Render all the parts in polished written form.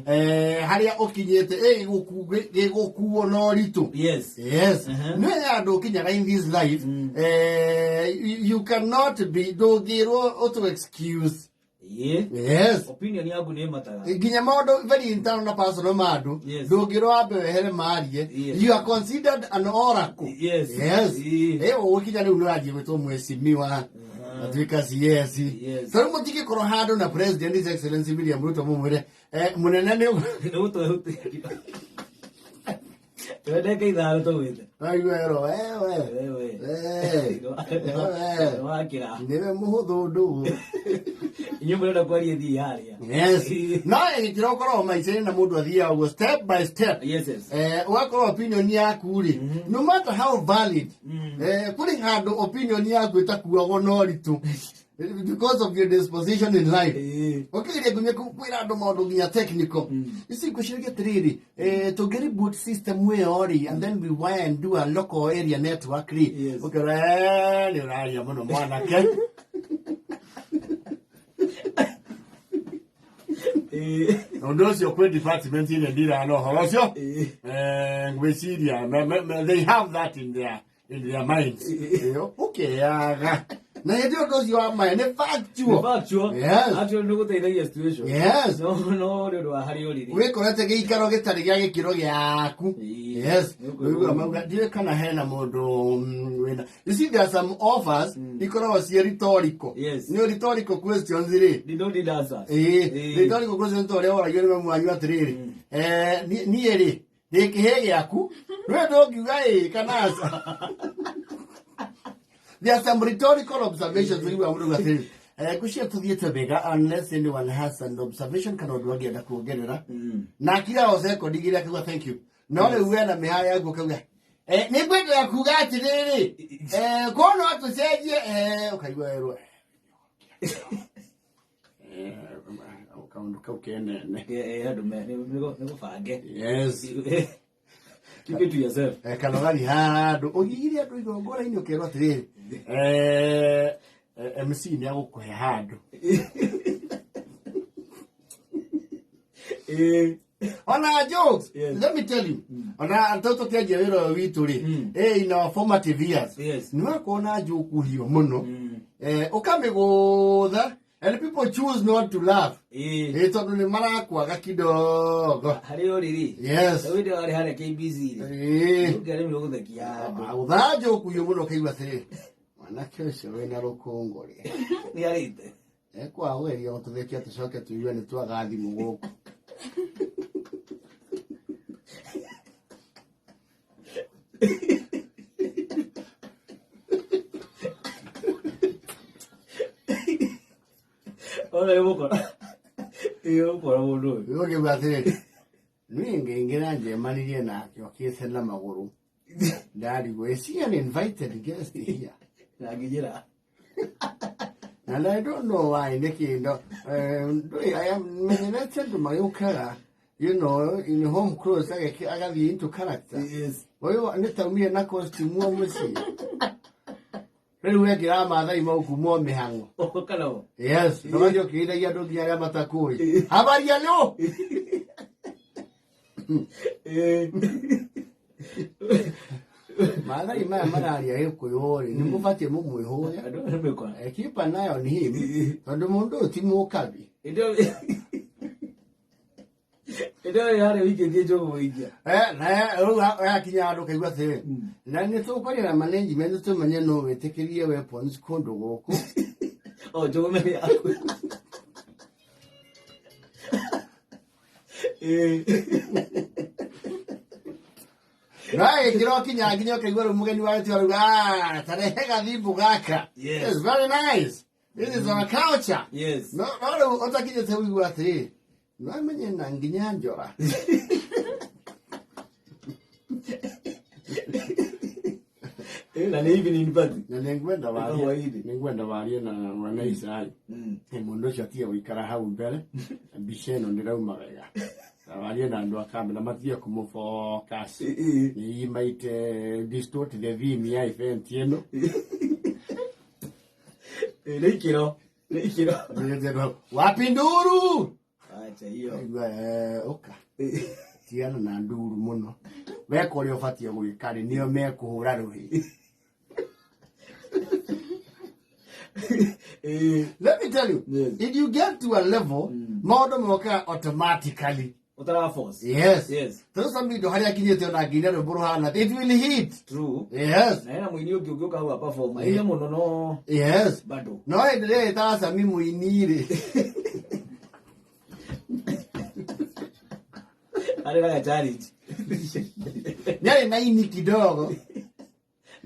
Harĩa ũkinyĩte gĩgũkuo na ũritũ. Yes. Yes. Nĩ andũ ũkinyaga in this life, you cannot be, ndũngĩrwo ũtũ excuse. Yes. Opinion yaku nĩ mataga. Nginya maũndũ very internal na personal ma andũ, ndũngĩrwo wambe wehere marie. You are considered an oracle. Yes. Ũgũkinya rĩu nĩ ũranjia gwĩtwo mheshimiwa, atuĩka CS. Ta rĩu mũtingĩkorwo handũ na President, His Excellency William Ruto, mũmwĩre, "Mũnene, nĩ Twendeke ithano tũgwĩte. Aigua ero wewe." Wewe. Wewe. Wakĩra. Nĩwe mũhũthũ ndũgũ. Inyuĩ mũrenda kwaria thiĩ harĩa. Yes, no gĩkĩro ũkoragwo maica-inĩ na mũndũ athiaga ũguo step by step. Yes. Ũgakorwo opinion yaku rĩ, no matter how valid, kũrĩ handũ opinion yaku ĩtakuagwo na ũritũ because of your disposition in life. Ũkĩgeria nginya kwĩra andũ maũndũ nginya technical ici, ngwĩciria atĩrĩrĩ, tũngĩ reboot system ĩyo rĩ, and then we wire and do a local area network rĩ. Ũkĩra, "Nĩ ũraria mũno, mwanake." Ũndũ ũcio kwĩ department ĩrĩa ndiraga na ũhoro ũcio. Ngwĩciria they have that in their minds. Ũkeaga na hĩndĩ ũndũ ũcio wa maya nĩ factual. Factual. Yes. Actually nĩ gũteithagia situation. No nĩ ũndũ wa harĩa ũrĩ rĩ. Wĩkorete gĩikaro gĩtarĩ gĩa gĩkĩro gĩaku. Yes. Nĩ ũigua mauga ndiũĩ kana hena mũndũ wĩna, you see, there are some offers ikoragwo ciĩ rhetorical. Nĩ rhetorical questions rĩ. They don't need answers. Rhetorical questions ta ũrĩa woragio nĩ mamu wanyu atĩrĩrĩ, "Niĩ rĩ, ndĩ kĩhĩ gĩaku, rĩu ndũngiuga ĩĩ kana aca." There are some rhetorical observations ũiguaga mũndũ auga atĩrĩrĩ, "Ngwĩciria tũthiĩte wega, unless anyone has an observation kana ũndũ angĩenda kuongerera," na akira o second igĩrĩ akauga, "Thank you." No rĩu we na mĩhaya yaku ũkauga, "Nĩ ngwendaga kuga atĩrĩrĩ, ko no tũcenjie," ũkaigua werwo, "Kaũndũ kau kenene." Andũ nĩ gũbange. Keep it to yourself. Kana ũgathiĩ handũ ũgigire andũ igongona-inĩ, ũkerwo atĩrĩrĩ, MC nĩ agũkũhe handũ. Ona jokes, let me tell you, ona tũ tũkĩanjia wĩra ũyũ witũ rĩ, in our formative years, nĩ wakorwo na njoku hiũ mũno, ũkamĩgũtha and people choose not to laugh, tondũ nĩ marakwaga kidogo. Harĩa ũrĩ rĩ. Rĩu hĩndĩ warĩ harĩa KBC rĩ. Ũngĩaremirwo gũthekia andũ. Gũtha njoku hiũ mũno, ũkaigua atĩrĩrĩ, mwanake ũcio wĩna rũkũngũ rĩ, Nĩ arĩte. Ekwaga kũgeria gũtũthekia tũcoke tũigue nĩ twaga thimũ gũkũ. Ona ĩgũkora. Ĩgũkora mũndũ ũyũ. Rĩu ũkiuga atĩrĩrĩ, niĩ ngĩingĩra njemanirie nake okĩte na magũrũ, ndarigwo, is he an invited guest here? Na nginyĩra. And I don't know why nĩkĩ ndo ndũĩ I am menyerete andũ magĩũkaga in home clothes, agathiĩ into character. Ũyũ nĩ taumire na costume o mũciĩ, rĩu wekĩraga Maathai mau kuma o mĩhang'o. Kana o. Yes, ndũgathiĩ ũkĩgeithagia andũ nginya arĩa matakũĩ, "Habari ya leo?" Maathai maya mararia Gĩkũyũ rĩ, nĩ mũbatiĩ mũmwĩhũre. Andũ nĩ mekora. Keep an eye on him, tondũ mũndũ ũyũ ti mũkabi. Hĩndĩ ĩyo yarĩ wikĩtie njogu gũikia. Na rĩu yakinya handũ kaigua atĩrĩ, na nĩ tũkwaria na management tũmenye no wĩtĩkĩrie weapons kũndũ gũkũ. O njogu mene yaku. No ĩkĩra kinya nginya ũkaigua rĩu mũgeni wa gĩtio rĩu, "Ah, tarehe gathimbu gaka." It's very nice, this is our culture. No rĩu ũtakinyĩte ũigua atĩrĩrĩ, no amenye na nginya njora. Na nĩ evening party. Na nĩngwenda warie Hwaĩ-inĩ. Nĩngwenda warie na mwana Isai. Mũndũ ũcio atige gũikara hau mbere, mbica ĩno ndĩrauma wega, na warie na andũ a kamera matige kũmũ focus. He might distort the theme ya event ĩno. Nĩ ikĩro. Nĩ ikĩro. Wapi nduru? Acha hiyo. Aigua, ũka tigana na nduru mũno, weka ũrĩa ũbatiĩ gwĩka rĩ, nĩo mekũhũra rũhĩ. Let me tell you, if you get to a level, maũndũ mokaga automatically. Utara force. Yes. Yes. Tondũ Samido harĩa akinyĩte ona nginya rwĩmbo rũhana it will hit. True. Yes. Na hena mũini ũngĩ ũngĩũka hau perform. Aine mũno no Yes. bado. No hĩndĩ ĩrĩa ĩtaga Sami mũini rĩ, Arĩ na challenge. nĩarĩ na ini kidogo.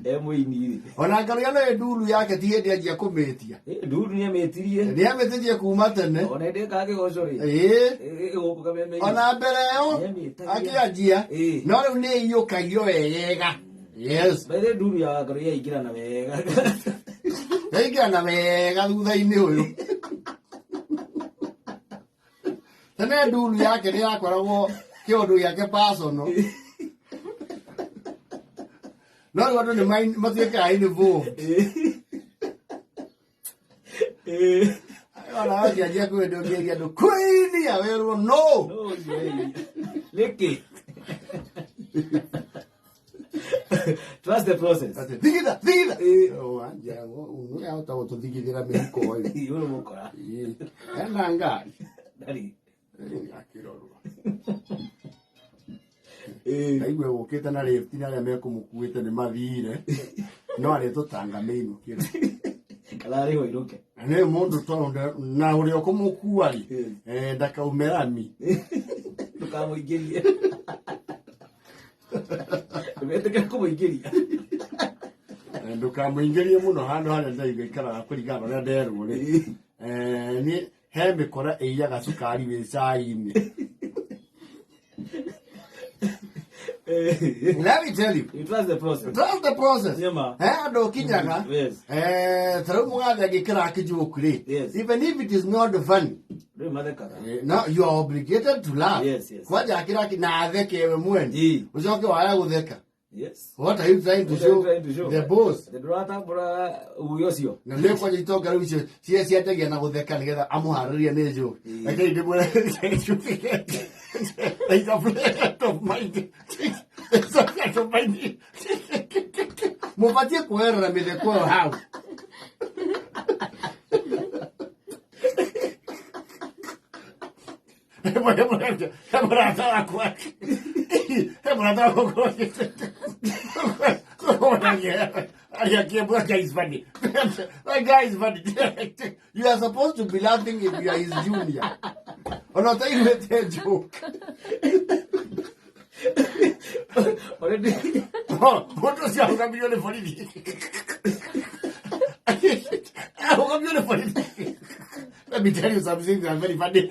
E mũini rĩ. Ona ngaruya no nduru yake ti hĩndĩ anjia kũmĩtia. Nduru nĩamĩtirie. Nĩamĩtĩtie kuma tene. Ona hĩndĩ ĩkaga kĩgoco rĩ. Ĩĩ. Gũkũ kameme. Ona mbere ĩyo Nĩamĩtagia. akĩanjia. Ĩĩ. No rĩu nĩ ĩiyũkagio wega. Yes. By the way, nduru ya Ngaruiya yaingĩrana wega. Yaingĩrana wega thutha-inĩ ũyũ. Tene nduru yake nĩ yakoragwo kĩũndũ gĩake personal. No rĩu andũ nĩ matuĩkaga involved. Ona wakĩanjia kwenda ũngĩaria andũ kũinia werwo no. No, yeah. Nĩkĩ? Trust the process. Atĩ, thigitha thigitha. Ĩĩ. Oh, anja ũyũ ahota gũtũthigithĩra mĩhuko ũyũ. Ũyũ mũkora. Ĩĩ. Ena ngari. Ndarĩ. Ĩĩ, akĩrorwo. Ndaigua gũkĩte na lift na arĩa mekũmũkuĩte nĩ mathire, no arĩtũtanga mĩinũkĩre. Kana arĩhwo inũke. Na nĩ mũndũ tondũ na ũrĩa ũkũmũkua rĩ, ndakaume rami. Ndũkamũingĩrie. Ndũgetĩkĩre kũmũingĩria. Ndũkamũingĩrie mũno handũ harĩa ndaigua ikaraga kũringana na ũrĩa nderwo rĩ. Nĩ he mĩkora ĩiyaga cukari wĩ cai-inĩ. Let me tell you. You trust the process. Trust the process. Nĩma. Andũ ũkinyaga. Yes. Ta rĩu mũgathe angĩkĩra joke rĩ. Yes. Even if it is not funny. Rĩu mathekaga. No, you are obligated to laugh. Yes. Kwanja akĩra na atheke we mwene. Ĩĩ. Ũcoke waya gũtheka. Yes. What are you trying to What are you show? trying to show? The boss. Atĩ ndũratambũra uge ũcio. Na nĩ kwanja itonga rĩu icio cia cianjagia na gũtheka nĩgetha amũharĩrie nĩ joke. Ĩĩ. Rekei ndĩmwĩre There's a friend of mine. There's a friend of mine. Mũbatiĩ kuoerera mĩtheko ĩyo hau. He mũrata wakwa. He mũrata wakwa. That guy is funny. That guy is funny. You are supposed to be laughing if you are his junior. Ona ũtaiguĩte joke. Already. Mũndũ ũcio arũgamirio nĩ borithi. Arũgamirio nĩ borithi. Let me tell you something that very funny.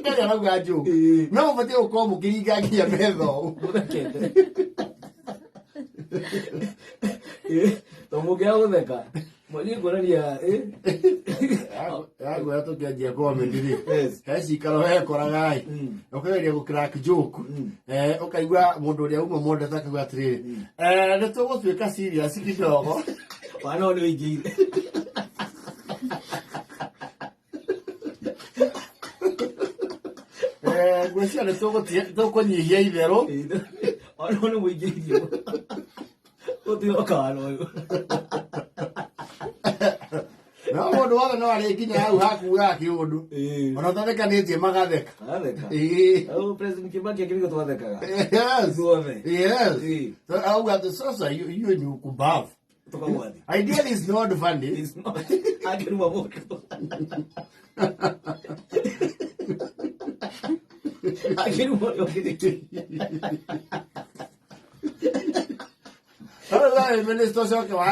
Ndarĩ arauga joke. Ĩĩ. No mũbatiĩ gũkorwo mũkĩringangia metho ũũ. Mũthekete. Tondũ mũngĩaga gũtheka, mwathiĩ kuonania Yaguoya tũkĩanjia comedy rĩ, Yes. he cikaro hekoraga ĩ, ũkageria gũ crack joke, ũkaigua mũndũ ũrĩa uma mwendete akauga atĩrĩrĩ, nĩ tũgũtuĩka serious kidogo. Wana ũyũ nĩ ũingĩire. Ngwĩciria nĩ tũkũnyihia itherũ. Wana ũyũ nĩ mũingĩirie. Gũtiroka wana ũyũ. No mũndũ wothe no arĩkinya hau hakugaga kĩũndũ. Ĩĩ. Ona ũtathekanĩtie magatheka. Magatheka. Ĩĩ. Hau President Kibaki akĩrigwo twathekaga. Yes. Ithuothe. Yes. Ĩĩ. So, auga atĩ sasa hiyo ni ukubavu. Tukagwa thĩ. Ideally it's not funny. It's not. Akĩruma mũndũ. Akĩruma ũrĩa ũngĩ nĩkĩ? Sasa minister ũcoke wa